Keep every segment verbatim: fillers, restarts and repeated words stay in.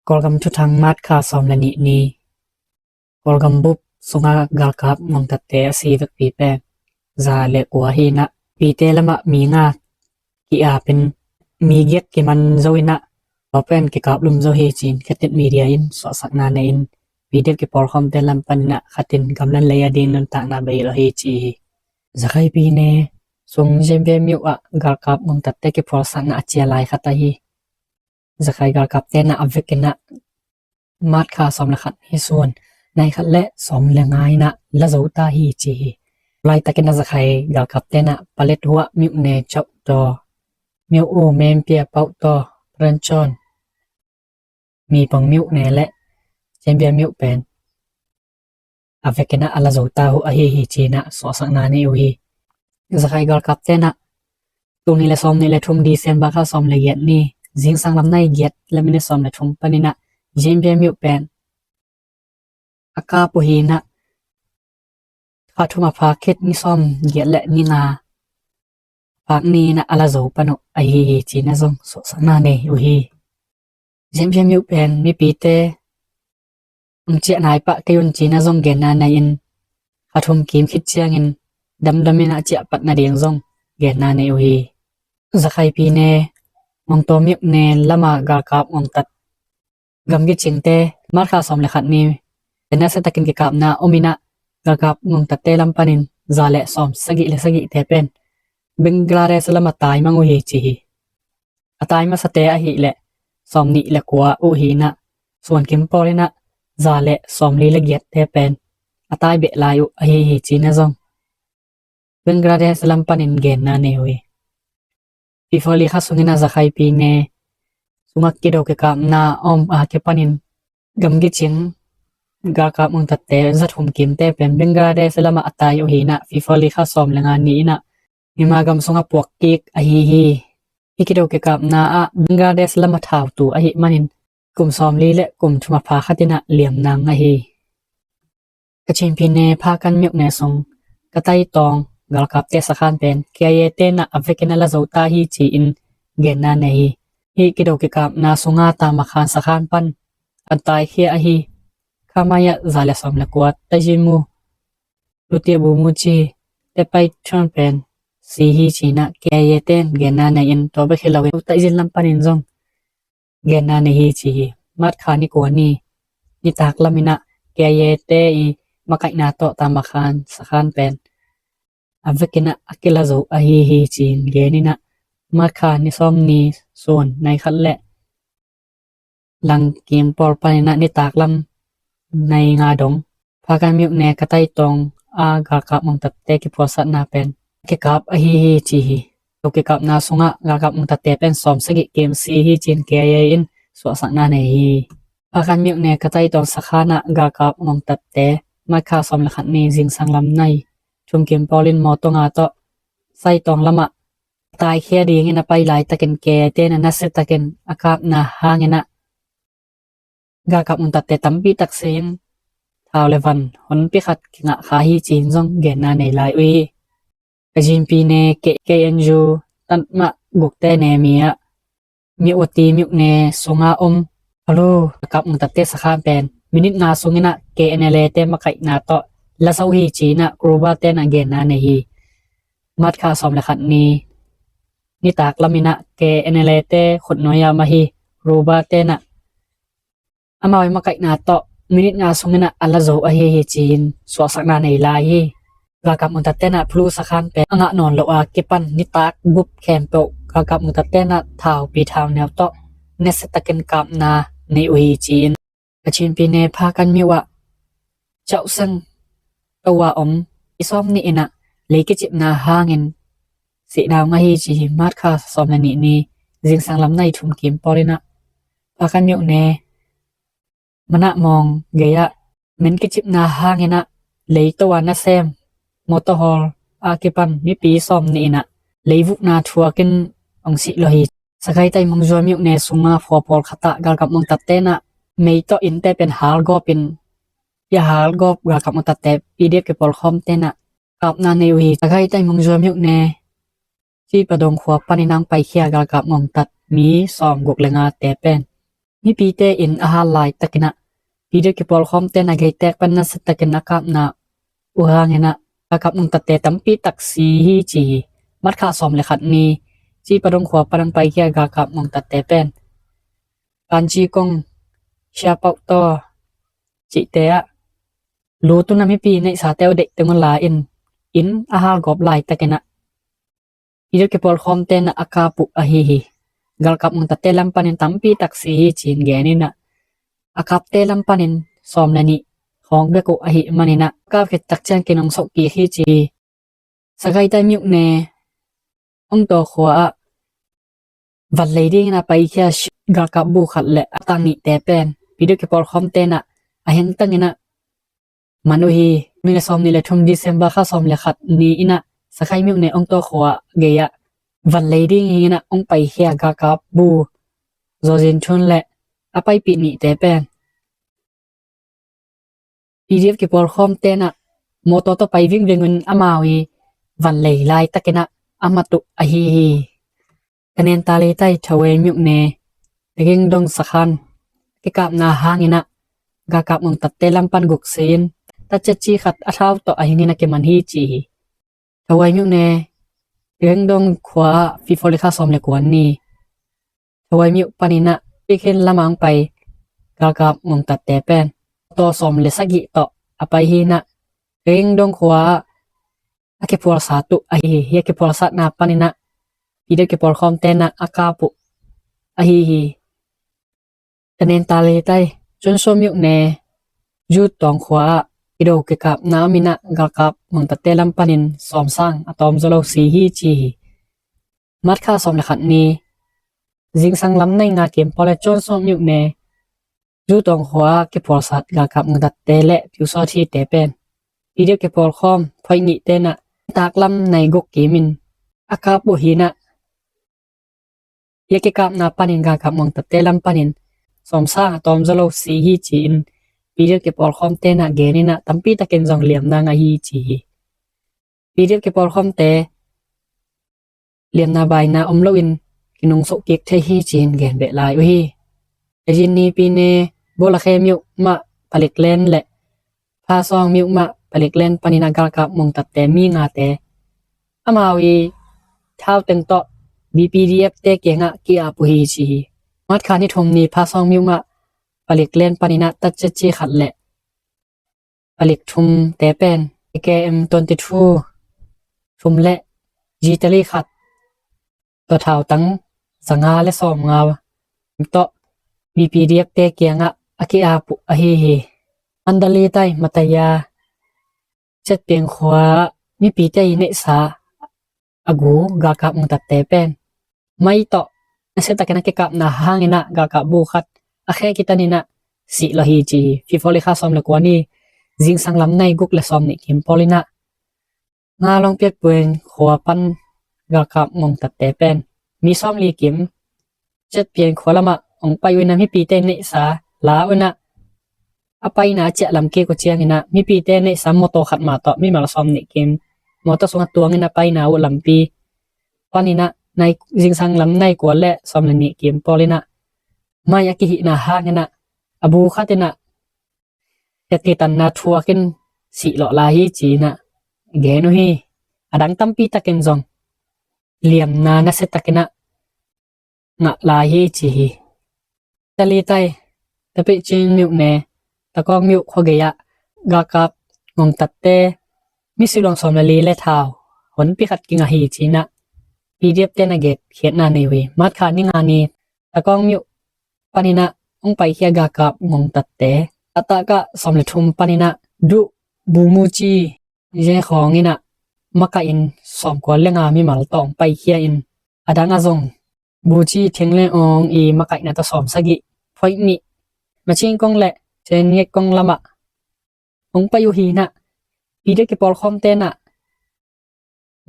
Kawlgam thuthang March kha sawm le nih ni. Kawlgam bup sunga galkap ngongtatte a si vekpi pen za le kua hi inah, pite lamah mi nga ki-ap in mi giat kiman zo inah, tua pen kikap lum zo hi ci-in Khetit Media in suahsakna nei in, pdf kipawlkhawmte lam pan inah khatin gamlan lei a ding nuntakna bei lo hi ci hi. Zakhaipine sung Jembe miuh ah galkap ngongtatte kiphualsakna a cia lai khat ahi. Zakhai galkapte na a vekin ah March kha sawm le khat ni sun nai khat le sawm le nga inah la zo ta hi ci hi. Laitakin ah Zakhai galkapte na Paletwa miuhne Chauhtaw, miuh u Mempia Pauhtaw, Ranchon, Mipang miuhne le Jembia miuh pen a vekin ah a la zo ta uh ahi hi ci-in ah suahsakna nei uh hi. Zakhai galkapte na tul nih le sawm nih le thum December kha sawm le giat ni, zingsang lam nai giat le minit sawm le thum pan inah Jembia miuh pen a kap uh hi inah, kha thum a phak khit ni sawm giat le ni nga phak ni inah a la zo pan uh ahi hi ci-in ah zong suahsakna nei uh hi. Jembia miuh pen mipite hong ciah nai pah kei un ci-in ah zong genna nei in, kha thum kim khit ciangin damdam inah ciah pat nading zong genna nei uh hi. Zakhaipine Mongtaw miuhne lama galkap ngongtat gamgi cingte March kha sawm le khat ni pen nasia takin kikapna om inah, galkap ngongtatte lam panin za le sawm sagih le sagihte pen Bangladesh lam a tai mang uh hi ci hi. A tai masate ahih leh sawm nih le kua uh hi inah, suan kim pawl inah za le sawm li le giatte pen a tai beh lai uh ahi hi ci-in ah zong Bangladesh lam panin genna nei uh hi. February kha sungin ah Zakhaipine sungah kido kikapna om a kipanin gamgi cing galkap ngongtatte za thum kimte pen Bangladesh lamah a tai uh hi inah, February kha sawm le nga ni inah mima gam sungah puak kik ahi hi. Hih kido kikapna ah Bangladesh lam a thau tu ahih manin kum sawm li le kum thum a pha khat inah liam nang ahi. Kachin pine Phakan miuhne sung Kataitawng galkapte sakhan pen K I A te na a vekin a la zo ta hi ci-in genna nei hi. Hih kido kikapna sunga Tamakhan sakhan pan an taikhia ahi. Khamaya za le sawm le kua Tajimu Lutia Bumuchi te Paithuan pen si hi ci-in ah K I A ten genna nei in, tua bek hi loin Taizin lam panin zong genna nei hi ci hi. March kha ni kua ni nitak lam inah K I A te i makaihna tawh Tamakhan sakhan pen a vekin ah a kila zo ahi hi ci-in gen inah, March kha ni sawm ni sun nai khat le lang kim pawl pan inah nitak lam nai nga dong Phakan miuhne Kataitawng a galkap mongtatte kiphualsatna pen kikap ahi hi ci hi. Tua kikapna sungah galkap mongtatte pen sawm sagih kim si hi ci-in K I A in suahsakna nei hi. Phakan miuhne Kataitawng sakhan ah galkap mongtatte March kha sawm le khat ni zingsang lam nai thum kim pawl in mawtaw nga tawh Saitawng lamah taikhia dingin a pai laitakin K I A te na nasia takin a kapna hangin ah galkap mongtatte tampi tak si in thau le van honpi khat kingah kha hi ci-in zong genna nei lai uh hi. Kachin pine K-, K N U tanmah gukte ne mi ah Myawaddy miuhne sunga om Palu galkap mongtatte sakhan pen minit nga sung inah K N L A te makaihna tawh la zo hi ci-in ah Ruba te na genna nei hi. March kha sawm le khat ni nitak lam inah K N L A te khutnuai a mah hi Ruba te na amau i makaihna tawh minit nga sung inah a la zo ahi hi ci-in suahsakna nei lai hi. Galkap mongtatte na Palu sakhan pen a ngah nawn lo a kipan nitak gup khempeuh galkap mongtatte na thaupi thau neu tawh nasia takin kapna nei uh hi ci-in Kachin pine Phakan miuh ah Chauhseng to a om i sawm nih inah lei kicipna hangin sihna uh ngah hi ci hi. March kha sawm le nih ni zingsang lam nai thum kim pawl inah Phakan miuhne Manah Mawng gei ah men kicipna hangin ah lei to a nasem mawtaw hawl a kipan mipi sawm nih inah lei vukna thuakin hong sih lo hi. Sagaing Taimung Zua miuhne sunga khua pawlkhat ah galkap mongtatte na mei tawh innte pen halgawp in, pia halgawp galkap mongtatte P D F kipawlkhawmte na kapna nei uh hi. Sagaing Taimung Zua miuhne Cipadong khua panin ang paikhia galkap mongtat mi sawm guk le ngate pen mipite in a hal laitakin ah P D F kipawlkhawmte in ah geitek pan nasiatakin a kapna uh hangin ah galkap ngongtatte tampi tak si hi ci hi. March kha sawm le khat ni Cipadong khua pan hong paikhia galkap ngongtatte pen Panci Kong, Siapauh Taw cihte ah lutun a mipi neihsate uh deih teng uh la-in inn a halgawp laitakin ah P D F kipawlkhawmte in ah a kap uh ahi hi. Galkap ngongtatte lam panin tampi tak si hi ci-in genin ah a kapte lam panin sawm le nih khawng bek uh ahih manin ah kap khit tak ciang kinungsuk kik hi ci hi. Sagaing tai myone Ongtaw khua ah van lei dingin a paikhia galkap bu khat le a tang nihte pen P D F kipawlkhawmte in ah a hentangin ah man uh hi. Ni le sawm nih le thum December kha sawm le khat ni-in ah Sagaing myone Ongtaw khua gei ah van lei ding hi-in ah hong paikhia galkap bu Zaw Zin Thun le a paipih nihte pen P D F kipawlkhawmte in ah mawtaw tawh pai vingving un amau i van lei laitakin ah a mat uh ahi hi. Ka nen ta lei tai Thawei myone Tegingdong sakhan kikapna hangin ah galkap ngongtatte lam pan guk si-in tatciatci khat a thau tawh a hingin a kiman hi ci hi. Thawei myone Tegingdong khua ah February kha sawm le kua ni Thawei myo panin ah pikhin lamah hong pai galkap ngongtatte pen taw sawm le sagih tawh a pai hi-in ah Tegingdong khua ah a kiphualsat uh ahi hi. Hi a kiphualsatna panin ah P D F kipawlkhawmte in ah a kap uh ahi hi. Ka nen ta lei tai Conso myone Jutawng khua ah kido kikapna om-in ah galkap ngongtatte lam panin sawmsang a tawm zaw lo si hi ci hi. March kha sawm le khat ni zingsang lam nai nga kim pawl le Conso myone Jutawng khua ah kiphualsat galkap ngongtatte le piusawt hite pen P D F kipawlkhawm phoih nihte in ah taklam nai guk kimin a kap uh hi-in ah hi a kikapna panin galkap ngongtatte lam panin sawmsang a tawm zaw lo si hi ci-in P D F kipawlkhawmte in ah genin ah tampi takin zong liamna ngah hi ci hi. P D F kipawlkhawmte liamna baina om loin kinungsuk kik thei hi ci-in gen beh lai uh hi. Ejin ni pine Bawlakhe myo mah Paliklen le Phasawng myo mah Paliklen panin ah galkap ngongtatte mi ngate amau i thau teng tawh B P D F te kiangah ki-ap uh hi ci hi. March kha ni thum ni Phasawng myo mah Paliklen panin ah tatciatci khat le palik thumte pen A K M twenty two thum le G three khat tawh thautang zanga le sawmnga tawh B P D F te kiangah a ki-ap uh ahi hi. Mandalay tai Mataya Chetpieng khua mipite i neihsa a gu galkap ngongtatte pen mai tawh nasiatakin a kikapna hangin ah galkap bu khat a kheh kitanin ah sih lawh hi ci hi. February kha sawm le kua ni zingsang lam nai guk le sawm nih kim pawl in ah Ngalong Piakpueng khua pan galkap ngongtatte pen mi sawmli kim Chetpieng khua lamah hong pai uh in ah mipite neihsa la uh in ah a paina a ciah lam kik uh ciangin ah mipite neihsa mawtaw khat mah tawh mimal sawm nih kim mawtaw sungah tuangin a paina uh lampi panin ah nai zingsang lam nai kua le sawm le nih kim pawl in ah mai a kihihna hangin ah a bu khat in ah hiat kitanna thuakin sih lawh lai hi ci-in ah gen uh hi. A dang tampi takin zong liamna nasiatakin ah ngah lai hi ci hi. Tali tai Tapicing myo ne Takawng myo khua gei ah galkap ngongtatte misi luang sawm le li le thau honpi khat kingah hi ci-in ah P D F te in ah getkhiatna nei uh hi. March kha ni nga ni Takawng myo panin ah hong paikhia galkap ngongtatte a takah sawm le thum panin ah Duh Bumuci Ze khawng in ah makaih in sawmkua le nga mimal tawh hong paikhia in a dang ah zong Buci Thing le Awng i makaihna tawh sawm sagih phoih nih Macing Kong le Cen Ngek Kong lamah hong pai uh hi-in ah P D F kipawlkhawmte in ah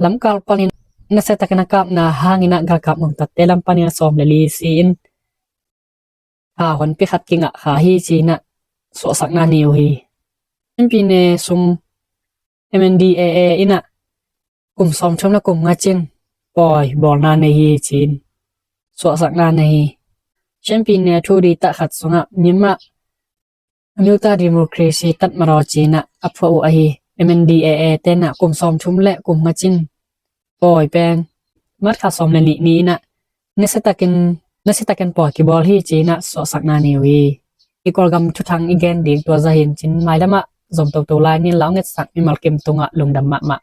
lamkal panin nasiatakin a kapna hangin ah galkap ngongtatte lam panin a sawm le li si-in tha honpi khat kingah kha hi ci-in ah suahsakna nei uh hi. Chin Pyine sung M N D A A in ah kum sawmthum le kum nga cin pawi bawlna nei hi ci-in suahsakna nei hi. Champion ne thu di tah khat sungah Myanmar Amyota Democracy Tatmadaw cinah a phuah uh ahi M N D A A tenah kum sawmthum le kum ngacin pawi pen March kha sawm le nih ni inah nasiatakin nasiatakin pawi kibawl hi cinah suahsakna ni uh hi. I Kawlgam thuthang i gen ding tua zahin cin mailamah zom toto lai nin lau ngetsak mimal kim tungah lungdam mahmah.